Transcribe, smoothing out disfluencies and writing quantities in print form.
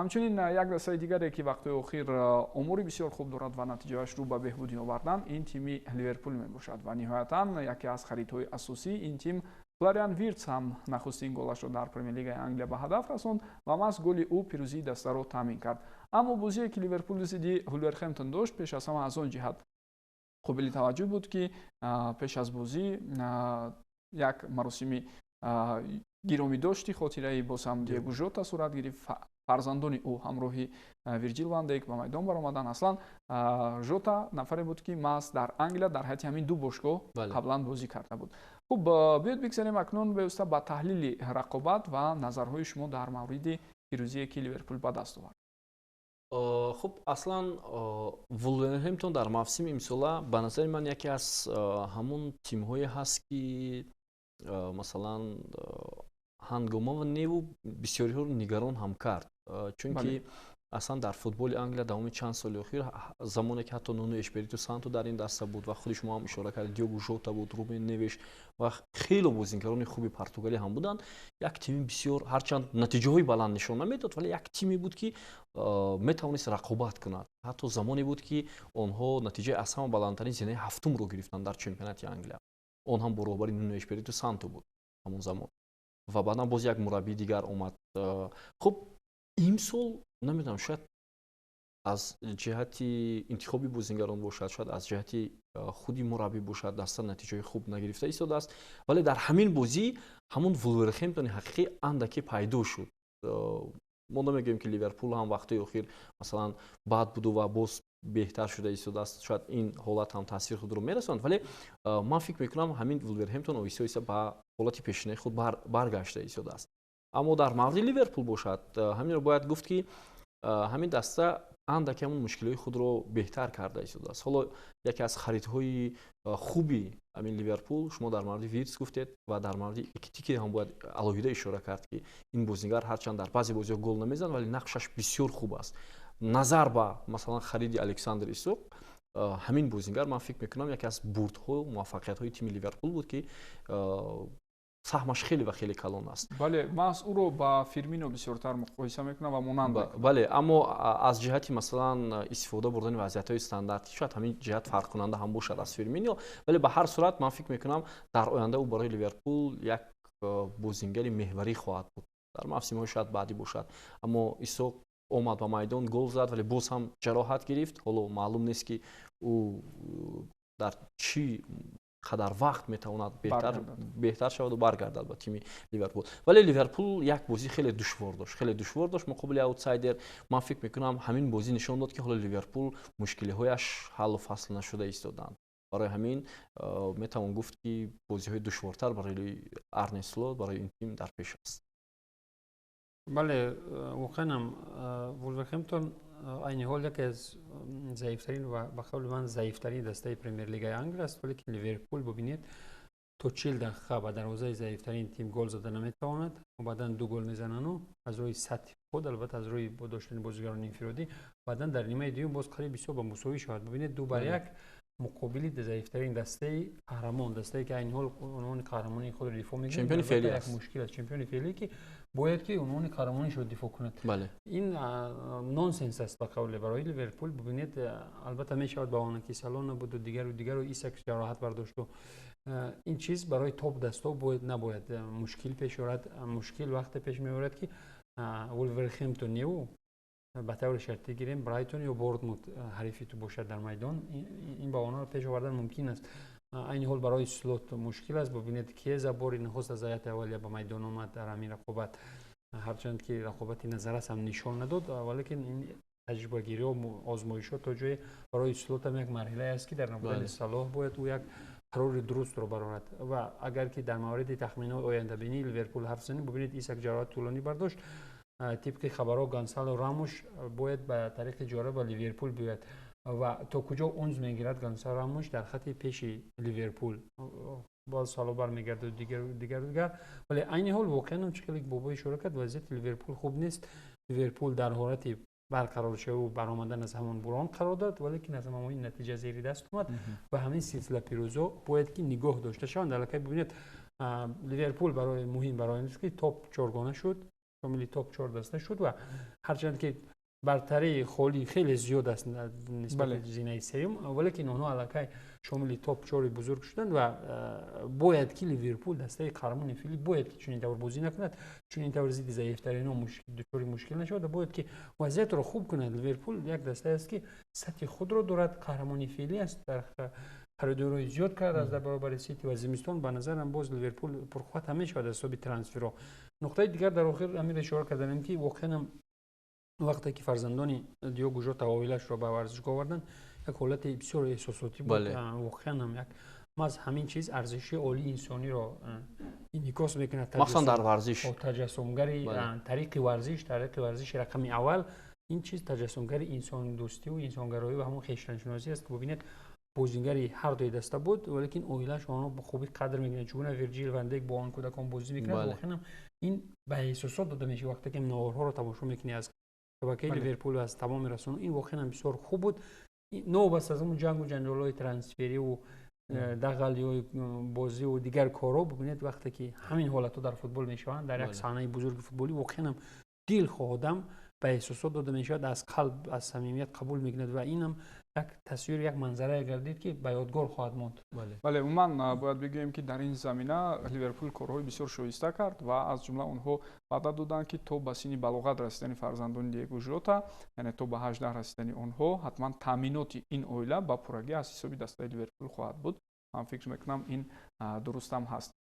Ҳамчунин як дастаи дигаре, ки вақтҳои охир омори бисёр хуб дорад ва натиҷааш рӯ ба беҳбудӣ овардан, ин тими Ливерпул мебошад. Ва ниҳоятан яке аз харидҳои асосии ин тим, Флориан Виртс, ҳам нахустин голашро дар Премер-лигаи Англия ба ҳадаф расонд ва маҳз голи ӯ пирӯзии дастаро таъмин кард. Аммо бозие, ки Ливерпул зидди Вулверхэмптон дошт, пеш аз ҳама аз он ҷиҳат қобили таваҷҷӯҳ буд, ки пеш аз бозӣ як маросими гиромидошти хотираи боз ҳам Диегу Жота сурат гирифт. Фарзандони ӯ ҳамроҳи Вирҷил ван Дейк ба майдон баромаданд. Аслан Жота нафаре буд, ки маҳз дар Англия дар ҳайати ҳамин ду бошгоҳ қаблан бозӣ карда буд. Хуб, биёед бигзарем акнун бевосита ба таҳлили рақобат ва назарҳои шумо дар мавриди пирӯзие, ки Ливерпул ба даст овард. Хуб, аслан Вулверхэмптон дар мавсими имсола ба назари ман яке аз ҳамон тимҳое ҳаст, ки масалан ҳангома ва неву бисёриҳоро нигарон ҳам кард, чунки аслан дар футболи Англия давоми чанд соли охир, замоне ки ҳатто Нуну Эшпириту Санту дар ин даста буд ва худи шумо ҳам ишора кардед, Диогу Жота буд, Рубен Невеш ва хело бозингарони хуби португалӣ ҳам буданд, як тими бисёр, ҳарчанд натиҷаҳои баланд нишон намедод, вале як тиме буд, ки метавонист рақобат кунад. Ҳатто замоне буд, ки онҳо натиҷаи аз ҳама баландтарин зинаи ҳафтумро гирифтанд дар чемпионати Англия. Он ҳам бо роҳбари Нуну Эшпириту Санту буд ҳамон замон ва баъдан боз як мураббии дигар омад. Хуб, имсол намедонам, шояд аз ҷиҳати интихоби бозингарон бошад, шояд аз ҷиҳати худи мураббӣ бошад, даста натиҷаҳои хуб нагирифта истодааст, вале дар ҳамин бозӣ ҳамон Вулверхэмптони ҳақиқӣ андаке пайдо шуд. Мо намегӯем, ки Ливерпул ҳам вақтҳои охир масалан бад буду ва боз беҳтар шуда истодааст, шояд ин ҳолат ҳам таъсири худро мерасонад, вале ман фикр мекунам, ҳамин Вулверхэмптон оҳиста оҳиста ба ҳолати пешинаи худ баргашта истодааст. Аммо дар мавриди Ливерпул бошад, ҳаминро бояд гуфт, ки ҳамин даста андаке ҳамон мушкилиҳои худро беҳтар карда истодааст. Ҳоло яке аз харидҳои хуби ҳамин Ливерпул, шумо дар мавриди Виртс гуфтед ва дар мавриди Экитике ҳам бояд алоҳида ишора кард, ки ин бозингар ҳарчанд дар баъзе бозиҳо гол намезанад, вале нақшаш бисёр хуб аст. Назар ба масалан хариди Александр Исоқ, ҳамин бозингар, ман фикр мекунам, яке аз бурдҳо, муваффақиятҳои тими Ливерпул буд, ки саҳмаш хеле ва хеле калон аст. Бале, маҳз ӯро ба Фирмино бисёртар муқоиса мекунам ва монанд. Бале, аммо аз ҷиҳати масалан истифода бурдани вазъиятҳои стандартӣ шояд ҳамин ҷиҳат фарқкунанда ҳам бошад аз Фирмино, вале ба ҳар сурат ман фикр мекунам, дар оянда ӯ барои Ливерпул як бозингари меҳварӣ хоҳад буд, дар мавсимҳои шояд баъдӣ бошад. Аммо Исоқ омад ба майдон, гол зад, вале боз ҳам ҷароҳат гирифт. Ҳоло маълум нест, ки ӯ дар чӣ қадар вақт метавонад беҳтар шаваду баргардад ба тими Ливерпул. Вале Ливерпул як бозӣ хеле душвор дошт, хеле душвор дошт муқобили аутсайдер. Ман фикр мекунам, ҳамин бозӣ нишон дод, ки ҳоло Ливерпул мушкилиҳояш ҳаллу фасл нашуда истоданд. Барои ҳамин метавон гуфт, ки бозиҳои душвортар барои Арне Слот, барои ин тим дар пеш аст. Бале, воқеан ҳам Вулверхэмптон айни ҳол яке аз заифтарин ва ба қавли ман заифтарин дастаи Премер-лигаи Англия аст. Вале ки Ливерпул, бубинед, то 40 дақиқа ба дарвозаи заифтарин тим гол зада наметавонад, баъдан ду гол мезанану аз рӯи сатҳи худ, албатта аз рӯи доштани бозигарони инфиродӣ. Баъдан дар нимаи дуюм боз қариб бисёр ба мусовӣ шавад. Бубинед, 2 бар 1 муқобили заифтарин дастаи қаҳрамон, дастае ки айни ҳол унвони қаҳрамонии худро дифоъ мекунад. Чемпиони феълӣ. Як мушкил аст. Чемпиони феълӣ, ки бояд ки унвони қаҳрамонишро дифоъ кунад. Ин нонсенс аст ба қавле барои Ливерпул. Бубинед, албатта мешавад ба он ки Салоҳ набуду дигару дигару, Исак ҷароҳат бардошту. Ин чиз барои топ дастҳо бояд набояд мушкил пеш орад. Мушкил вақте пеш меорад, ки Вулверхэмптон неву, ба таври шартӣ гирем, Брайтон ё Борнмут ҳарифи ту бошад дар майдон, ин баҳонаро пеш овардан мумкин аст. Айни ҳол барои Слот мушкил аст. Бубинед, Киеза бори нахуст аз ҳайати аввалия ба майдон омад дар ҳамин рақобат, ҳарчанд ки рақобати назаррас ҳам нишон надод, валекин ин таҷрибагириҳо, озмоишҳо то ҷое барои Слот ҳам як марҳилае аст, ки дар набудани Салоҳ бояд ӯ як қарори дурустро барорад. Ва агар ки дар мавриди тахминҳои ояндабинии Ливерпул ҳарф занем, бубинед, Исак ҷароҳат тӯлонӣ бардошт. Тибқи хабарҳо, Гонсало Рамуш бояд ба тариқи иҷора ба Ливерпул биёяд ва то куҷо унз мегирад Гонсало Рамуш дар хати пеши Ливерпул, боз Салоҳ бармегардаду дигару дигару дигар. Вале айни ҳол воқеан ҳам, чӣ хеле бобо ишора кард, вазъияти Ливерпул хуб нест. Ливерпул дар ҳолати барқароршаву баромадан аз ҳамон бурон қарор дорад, валекин аз ҳамон натиҷа зери даст омад ва ҳамин силсила пирӯзо бояд ки нигоҳ дошта шаванд. Аллакай бибинед, Ливерпул барои муҳим барои ин ки топ чоргона шуд. Шомили топ 4 даста шуд ва ҳарчанд ки бартарии холӣ хеле зиёд аст нисбати зинаи сеюм, валекин онҳо аллакай шомили топ 4 бузург шуданд. Ва бояд ки Ливерпул, дастаи қаҳрамони феълӣ, бояд ки чунин тавр бозӣ накунад, чунин тавр зидди заифтаринҳо дучори мушкил нашавад ва бояд ки вазъиятро хуб кунад. Ливерпул як дастае аст, ки сатҳи худро дорад, қаҳрамони феълӣ аст, дар харидориҳои зиёд кардааст дар баробари Сити ва зимистон ба назарам боз Ливерпул пурқувват ҳам мешавад аз ҳисоби трансферҳо. Нуқтаи дигар, дар охир ҳамин ишора карданем, ки воқеан ҳам вақте ки фарзандони Диогу Жота оилаашро ба варзишгоҳ оварданд, як ҳолати бисёр эҳсосотӣ буд. Воқеан ҳам як маҳз ҳамин чиз арзиши олии инсониро инъикос мекунад. Махсусан дар варзиш. Таҷассумгари тариқи варзиши рақами аввал. Ин чиз таҷассумгари инсондӯстиву инсонгароӣ ва ҳамон хештаншиносӣ аст, ки бубинед, бозигари ҳар дуи даста буд, валекин оилааш онҳо ба хубӣ қадр мекунад. Чугуна Вирҷил ван Дейк бо он кӯдакон бозӣ мекунад, воқеан ин ба эҳсосот дода мешавад, вақте ки наворҳоро тамошо мекунӣ аз шабакаи Ливерпул, аз тамоми расона. Ин воқеан бисёр хуб буд. Новобаста аз он ҷангу ҷанҷолҳои трансфериву дағалиҳои бозиву дигар корҳо, бубинед, вақте ки ҳамин ҳолатҳо дар футбол мешаванд, дар як саҳнаи бузурги футболӣ, воқеан ҳам дилхоҳ одам ба эҳсосот дода мешавад, аз қалб, аз самимият қабул мекунад ва инам як тасвир, як манзарае гардид, ки ба ёдгор хоҳад монд. Бале, умуман бояд бигӯем, ки дар ин замина Ливерпул корҳои бисёр шоиста кард ва аз ҷумла онҳо ваъда доданд, ки то ба синни балоғат расидани фарзандони Диего Жота, яъне то ба 18 расидани онҳо, ҳатман таъминоти ин оила ба пуррагӣ аз ҳисоби дастаи Ливерпул хоҳад буд. Ман фикр мекунам, ин дурустам ҳаст.